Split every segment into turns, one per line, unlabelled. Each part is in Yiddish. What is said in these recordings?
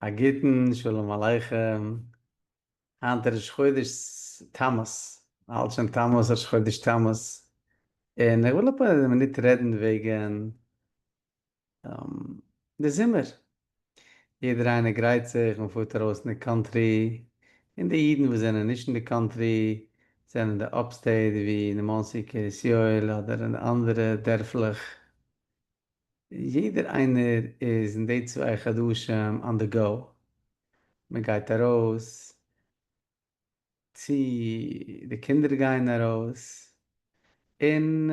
א גוטן, שלום עליכם. היינט איז ראש חודש תמוז, מ'האלט שוין תמוז, ראש חודש תמוז, און איך וויל אפאר מינוט רעדן וועגן די זומער. יעדער איינער גרייט זיך, מען פארט ארויס אין די country, און די אידן וואס זענען נישט אין די country, זענען אין די upstate ווי אין מאנסי קרית יואל אדער אין אנדערע דערפלעך, יעדער איינער איז אין די 2 חדשים on the go, מען גייט ארויס, צו די קינדער גייען ארויס, און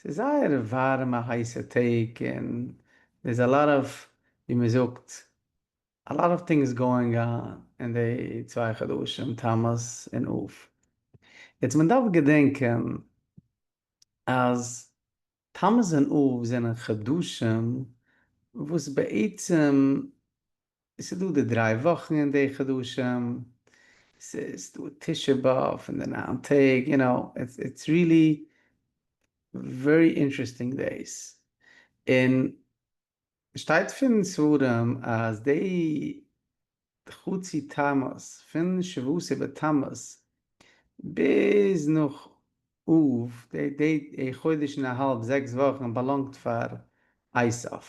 ס'איז זייער ווארעמע הייסע טעג, און there's a lot of, ווי מען זאגט, a lot of things going on אין די 2 חדשים תמוז און אב. יעצט מען דארף געדענקען אז תמוז און אב זענען חדשים וואס בעצם ס'איז דא די 3 וואכן אין די חדשים, ס'איז דא תשעה באב און די 9 טעג, you know, it's really very interesting days. און שטייט פון ספרים אז די חצי תמוז, פון שבעה עשר בתמוז ביז נאך אב, די חודש און א האלב, 6 וואכן, באלאנגט פאר עשיו.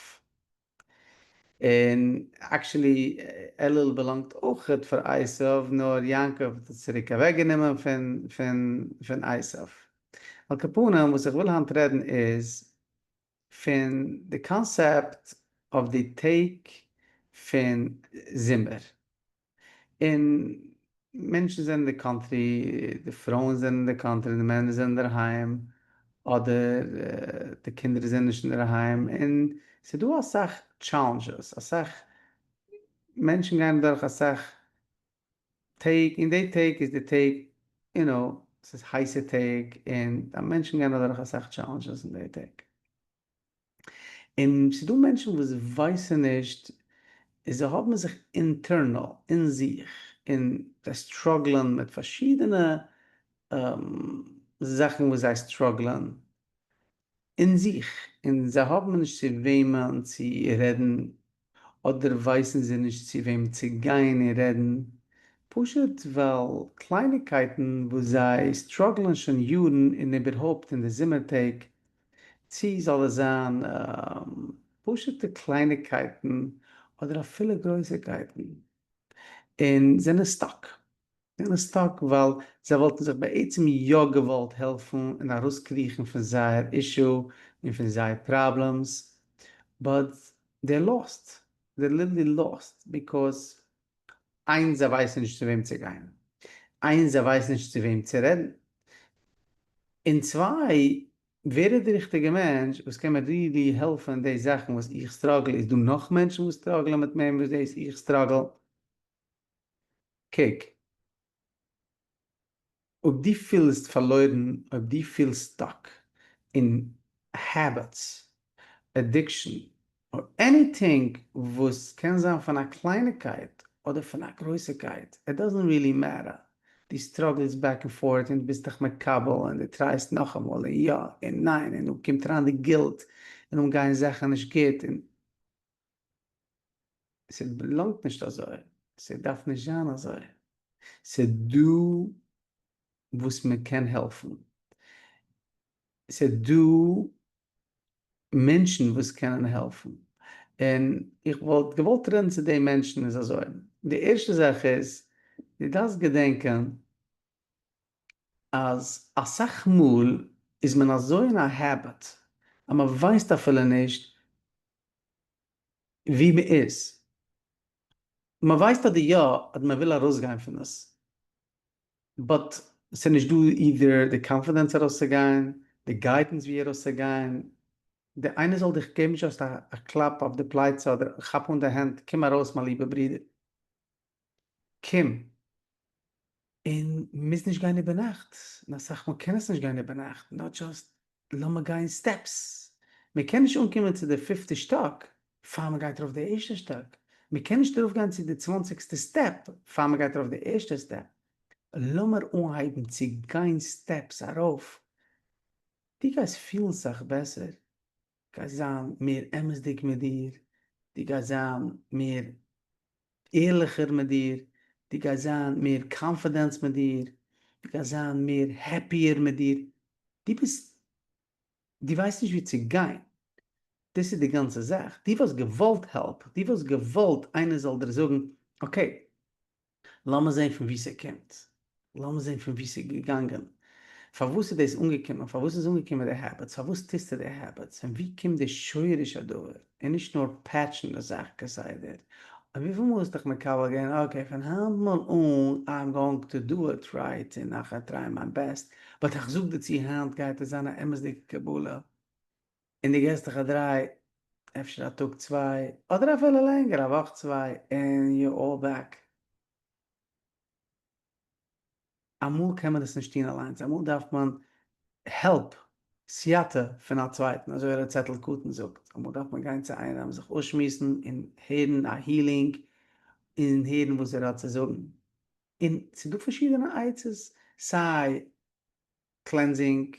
און actually אלול באלאנגט אויך פאר עשיו, נאר יעקב האט עס צוריק אוועקגענומען פון עשיו. על כל פנים, וואס איך וויל היינט רעדן איז פון די concept אויף די טעג פון זומער. און מענטשן זענען אין די country, די פרויען זענען אין די country, די מענער זענען אינדערהיים, אדער די קינדער זענען נישט אינדערהיים, און ס'איז דא אסאך challenges, אסאך מענטשן גייען אדורך אסאך טעג, און די טעג איז די טעג, you know, ס'איז הייסע טעג, און מענטשן גייען אדורך אסאך challenges אין די טעג. און ס'איז דא מענטשן וואס ווייסן נישט, זיי האבן זיך internal אין זיך, און זיי struggle ען מיט פארשידענע זאכן וואס זיי struggle ען אין זיך, און זיי האבן נישט צו וועמען צו רעדן, אדער ווייסן זיי נישט צו וועם צו גיין און רעדן, פשוט ווייל קלייניקייטן וואס זיי struggle ען שוין יארן און איבערהויפט אין די זומער טעג, צי זאל עס זיין פשוט'ע קלייניקייטן אדער אפילו גרויסיקייטן, און זענען stuck. זענען stuck ווייל זיי וואלטן זיך בעצם יא געוואלט העלפן און ארויסקריכן פון זייער issue און פון זייער problems, but they're lost, they're literally lost because איינס זיי ווייסן נישט צו וועם צו גיין, איינס זיי ווייסן נישט צו וועם צו רעדן, און צוויי ווער איז די ריכטיגע מענטש וואס קען מיר really העלפן אין די זאכן וואס איך struggle, איז דא נאך מענטשן וואס struggle ען מיט מער וואס דאס איך struggle? קוק, אויב דו פילסט פארלוירן, אויב דו פילסט stuck אין habits, addiction, or anything וואס קען זיין פון א קלייניקייט אדער פון א גרויסיקייט, it doesn't really matter, דו struggle סט back and forth און דו ביסט דיך מקבל און דו try סט נאכאמאל און יא און ניין און דא קומט אריין די guilt און דאן גייען זאכן נישט גוט און ס'בעלאנגט נישט אזוי, ס'דארף נישט זיין אזוי, ס'דא וואס מען קען העלפן, ס'דא מענטשן וואס קענען העלפן, און איך וואלט געוואלט רעדן צו די מענטשן איז אזוי, די ערשטע זאך איז, דו דארפסט געדענקען אז אסאך מאל איז מען אזוי אין א habit אז מען ווייסט אפילו נישט ווי מען איז, מען ווייסט אדער יא אז מען וויל ארויסגיין פון עס, but ס'איז נישט דא either די confidence ארויסצוגיין, די guidance ווי ארויסצוגיין, די איינער זאל דיך געבן just א קלאפ אויף די פלייצע אדער כאפ אן די הענט, קום ארויס מיין ליבע ברודער, קום. און מוז נישט גיין איבערנאכט, און אסאך מאל קען עס נישט גיין איבערנאכט, נאר just לאמיר גיין steps, מען קען נישט אנקומען צו די פיפטע שטאק פאר מען גייט ארויף די ערשטע שטאק, מען קען נישט ארויף גיין צו די צוואנציגסטע step פאר מען גייט ארויף די ערשטע step, לאמיר אנהייבן צו גיין steps ארויף, דו גייסט פילן סאך בעסער, גייסט זיין מער אמת'דיג מיט דיר, דו גייסט זיין מער. ערליכער מיט דיר, דו גייסט זיין מער confidence מיט דיר, דו גייסט זיין מער happier מיט דיר, דו ביסט, דו ווייסט נישט וואו צו גיין, דאס איז די גאנצע זאך, דו וואלסט געוואלט help, דו וואלסט געוואלט איינער זאל דיר זאגן, okay, לאמיר זען פון וואו ס'קומט, לאמיר זען פון וואו ס'איז געגאנגען, פארוואס איז דאס אנגעקומען, פארוואס איז אנגעקומען די habits, פארוואס טוסטו די habits, פון וואו קומט די שורש הדבר, און נישט נאר patch ן די זאך כסדר. און וויפיל מאל האסטו דיך מקבל געווען, okay, פון היינט מאל אן I'm going to do it right, און איך גיי try ען מיין best, but איך זאג דיר צו היינט גייט עס זיין א אמת'דיגע קבלה, און דו געסט דיך א דריי, אפשר א טאג צוויי, אדער אפילו לענגער, א וואך צוויי, און you all back. אמאל קען מען עס נישט טון אליינס, אמאל דארף מען help, סייעתא פון א צווייטן, אזוי ווי ר' צעטל קטן זאגט, אמאל דארף מען גיין צו איינעם זיך אויסשמועסן און הערן א healing, און הערן וואס ער האט צו זאגן. און ס'איז דא פארשידענע עצות, סיי cleansing,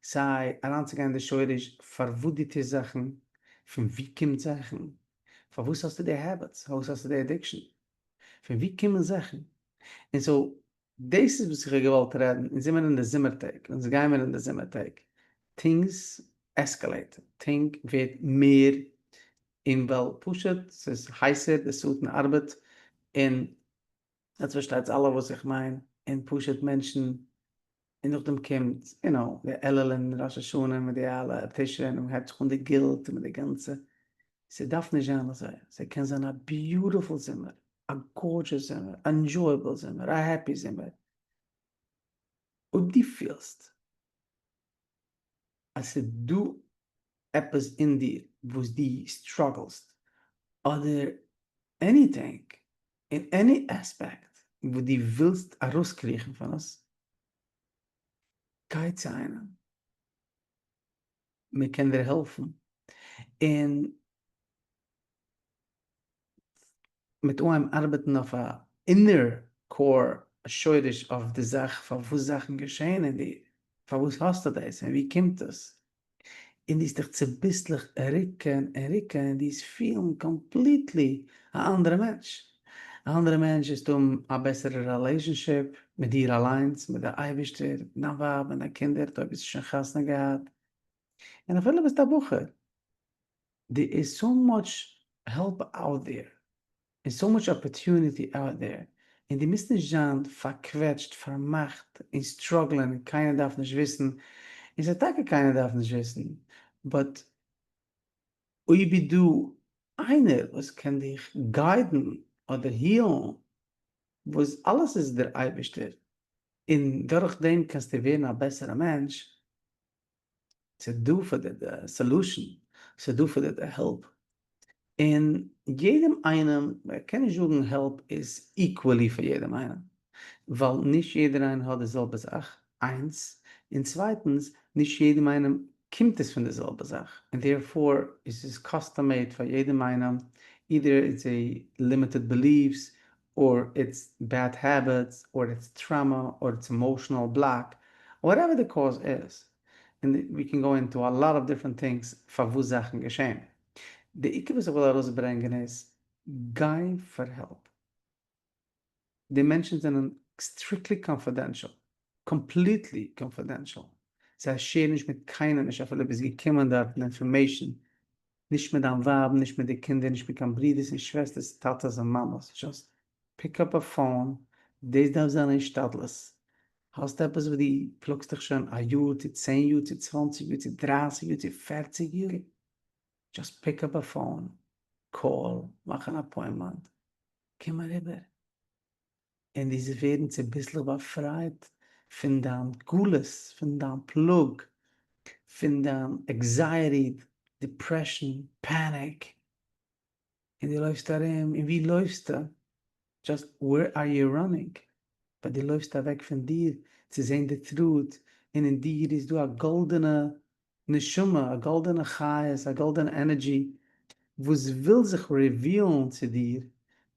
סיי אריינצוגיין אין די שורש פארוואס דו טוסט זאכן, פון וואו קומט זאכן, פארוואס האסטו די habits, פארוואס האסטו די addiction, פון וואו קומען זאכן, און so דאס איז וואס איך האב געוואלט רעדן, אונז זעמיר אין די זומער טעג, אונז גיימיר אין די זומער טעג, things escalate, thing ווערט מער, און ווייל פשוט ס'איז הייסער, די שטן ארבעט, און עטס פארשטייטס אלע וואס איך מיין, און פשוט מענטשן, און נאכדעם קומט, you know, די אלול און ראש השנה מיט די אלע תשרי און הייבט זיך אן די guilt מיט די גאנצע, ס'דארף נישט זיין אזוי, ס'קען זיין א beautiful זומער, א gorgeous זומער, א enjoyable זומער, א happy זומער, אויב דו פילסט אז ס'איז דא עפעס אין דיר וואס דו struggle סט, אדער anything, אין any aspect וואס דו ווילסט ארויסקריכן פון עס, גיי צו איינעם, מען קען דיר העלפן, און מיט אנהייבן ארבעטן אויף א inner core שורש אויף די זאך פארוואס זאכן געשעען אין דיר, פארוואס האסטו דאס און ווי קומט עס, און דו וועסט דיך צוביסלעך רוקן און רוקן און דו וועסט פילן completely א אנדערע מענטש, א אנדערע מענטש, וועסט האבן א בעסערע relationship מיט דיר אליינס, מיט די אייבערשטער, מיט דיין ווייב, מיט דיין קינדער, אויב האסטו שוין חתונה געהאט, און אפילו ביסט א בחור, there is so much help out there, און so much opportunity out there, און דו מוזט נישט זיין פארקוועטשט, פארמאכט, און struggle ען, און קיינער דארף נישט וויסן, און ס'איז טאקע קיינער דארף נישט וויסן, but אויב איז דא איינער וואס קען דיך guide ן אדער heal ן, וואס אלעס איז דער אייבערשטער, און דורך דעם קענסטו ווערן א בעסערע מענטש, ס'איז דא פאר דיר די solution, ס'איז דא פאר דיר די help, און יעדעם איינעם, מען קען נישט זאגן help איז equally פאר יעדעם איינעם, ווייל נישט יעדער איינער האט די זעלבע זאך, איינס, און צווייטנס, נישט יעדעם איינעם קומט עס פון די זעלבע זאך, און therefore איז עס custom made פאר יעדעם איינעם, either it's a limited beliefs, or it's bad habits, or it's trauma, or it's emotional block, whatever the cause is, און we can go into a lot of different things פארוואס זאכן געשען. די עיקר וואס איך וויל ארויסברענגען איז, גיי פאר help. די מענטשן זענען strictly confidential, completely confidential, זיי share ן נישט מיט קיינעם נישט אפילו ביסט געקומען דארטן information, נישט מיט דיין ווייב, נישט מיט די קינדער, נישט מיט קיין ברידערס און שוועסטערס, טאטעס און מאמעס, just pick up a phone, דאס דארף זיין השתדלות, האסט עפעס וואס דו פלאגסט דיך שוין א יאר צו 10 יאר צו 20 יאר צו 30 יאר צו 40 יאר, just pick up a phone, call, מאך אן appointment, קום אריבער, און דו זאלסט ווערן צוביסלעך באפרייט פון דיין גלות, פון דיין פלאג, פון דיין anxiety, depression, panic, און דו לויפסט ארום, און ווי לויפסטו? just where are you running? ווייל דו לויפסט אוועק פון דיר צו זען די truth, און אין דיר איז דא א גאלדענע נשמה, א גאלדענע חיות, א גאלדענע energy, וואס וויל זיך reveal ן צו דיר,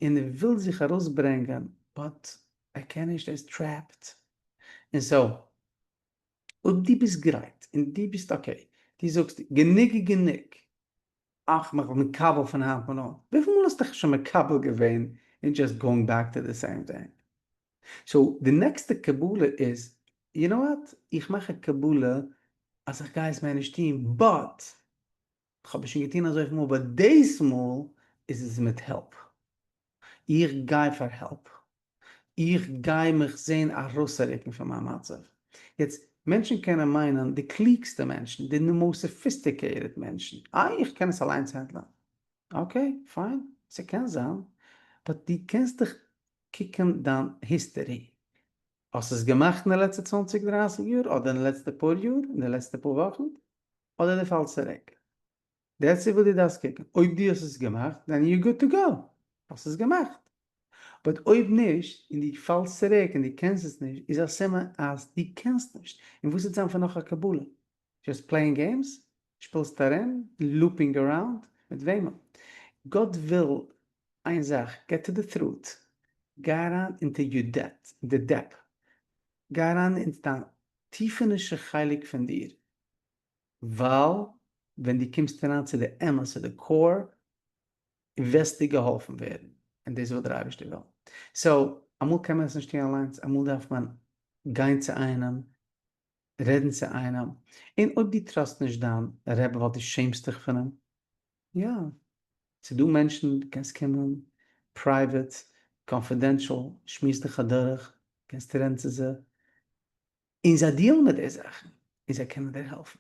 און וויל זיך ארויסברענגען, but ער קען נישט, ער איז trapped. און so, אויב דו ביסט גרייט, און דו ביסט okay, דו זאגסט, גענוג איז גענוג, איך מיך מקבל פון היינט מאל אן, וויפיל מאל האסטו דיך שוין מקבל געווען. און just going back to the same thing. So די נעקסטע קבלה איז, you know what, איך מאך א קבלה אז איך גיי עס מער נישט טון, but כ'האב עס שוין געטון אזויפיל מאל, but דאס מאל איז עס מיט help. איך גיי פאר help. איך גיי מיך זען ארויסצורוקן פון מיין מצב. יעצט, מענטשן קענען מיינען, די קלוגסטע מענטשן, די most sophisticated מענטשן, אה, איך קען עס אליינס handle ען. Okay, fine, ס'קען זיין, but דו קענסט דיך קוקן דיין history. האסט עס געמאכט אין די לעצטע צוואנציג דרייסיג יאר, אדער אין די לעצטע פאר יאר, אין די לעצטע פאר וואכן, אדער דו פאלסט צוריק. That's it וואס דו דארפסט קוקן. אויב דו האסט עס געמאכט, then you good to go. האסט עס געמאכט. But אויב נישט, און דו פאלסט צוריק און דו קענסט עס נישט, איז א סימן אז דו קענסט נישט. און וואס וועט זיין פון נאך א קבלה? Just playing games? שפילסט ארום? Looping around? מיט וועמען? גאט וויל איין זאך, get to the truth. גיי אריין into your depth, די depth. גיי אריין אין דיין טיפענישע חלק פון דיר. ווייל ווען דו קומסט אריין צו די אמת, צו די core, וועסטו געהאלפן ווערן. און דאס איז וואס דער אייבערשטער וויל. So, אמאל קען מען עס נישט טון אליינס, אמאל דארף מען גיין צו איינעם, רעדן צו איינעם. און אויב דו trust נישט דיין רבי ווייל דו שעמסט דיך פון אים, יא, ס'איז דא מענטשן, דו קענסט קומען private, confidential, שמועס דיך אדורך, קענסט רעדן צו זיי, און זיי deal ן מיט די זאכן, און זיי קענען דיר העלפן.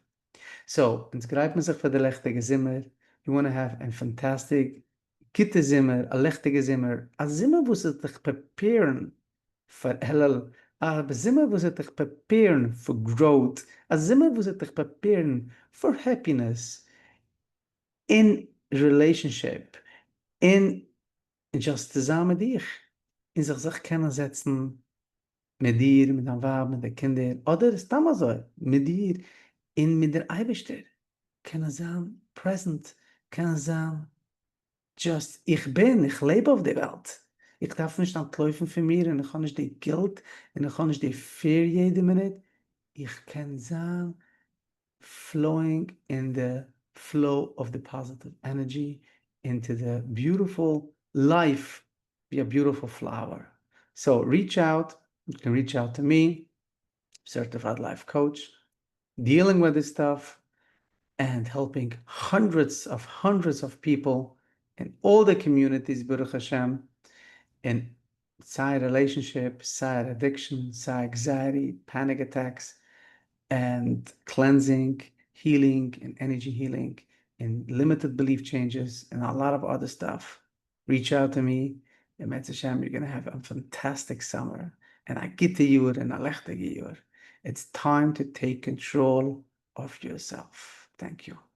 So, אונז גרייט מען זיך פאר די לעכטיגע זומער, you wanna have a fantastic גוטע זומער, א לעכטיגע זומער, א זומער וואס וועט דיך prepare ן פאר אלול, א זומער וואס וועט דיך prepare ן פאר growth, א זומער וואס וועט דיך prepare ן פאר happiness אין relationship, און just צו זיין מיט דיך, און זיך זיך קענען זעצן מיט דיר, מיט דיין ווייב, מיט די קינדער, אדער סתם אזוי, מיט דיר און מיט דער אייבערשטער, קענען זיין present, קענען זיין just איך בין, איך לעב אויף די וועלט, איך דארף נישט אנטלויפן פון מיר און איך האב נישט די guilt און איך האב נישט די fear יעדע מינוט, איך קען זיין flowing אין די flow of די positive energy into די beautiful life ווי א beautiful flower. So reach out, you can reach out to me, certified life coach, dealing with this stuff and helping hundreds of hundreds of people in all the communities ברוך השם אין סיי relationship סיי addiction סיי anxiety panic attacks and cleansing healing און energy healing און limited belief changes און a lot of other stuff. Reach out to me און בעזהשם you're gonna have a fantastic summer און א גוטע יאר און א לעכטיגע יאר. It's time to take control of yourself. Thank you.